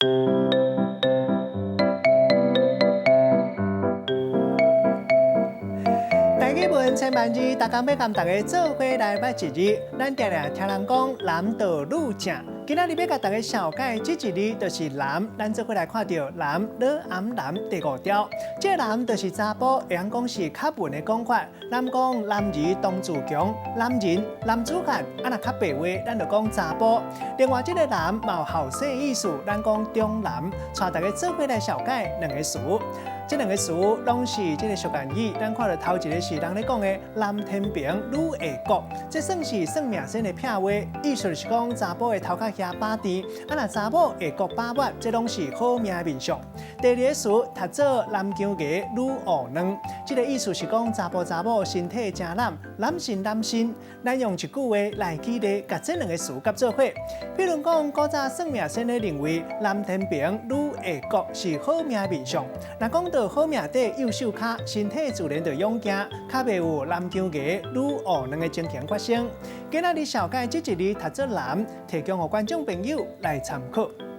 台語文千萬字，逐工欲共大家做伙來捌一字。咱定定聽人講男倒女正，今仔日欲共大家紹介這一字，就是男。咱做伙來看著男老頷男第五條。這個男就是查埔，會曉講是較文的講法。咱講男兒當自強，男人、男子漢，啊若較白話，咱就講查埔。另外，這個男嘛有後生意思，咱講中男。帶大家做伙來紹介兩個詞。這兩個詞攏是這個俗諺語，咱看著頭一個是人咧講的男天平女下國，這算是算命先的癖話，意思就是講查埔的頭殼遐飽甜，啊若查某下國飽滿，這攏是好命的面相。第二個詞讀做男姜牙女芋卵，這個意思是講查埔查某身體誠懶，懶身懶身。咱用一句話來舉例，共這兩個詞結做伙。比如講，古早算命先咧認為男天平女下國是好命的面相。若講到好命底右手跤，身體自然就勇健，較袂有男姜牙女芋卵的情形發生。今仔日紹介這一字讀做男，提供予觀眾朋友來參考。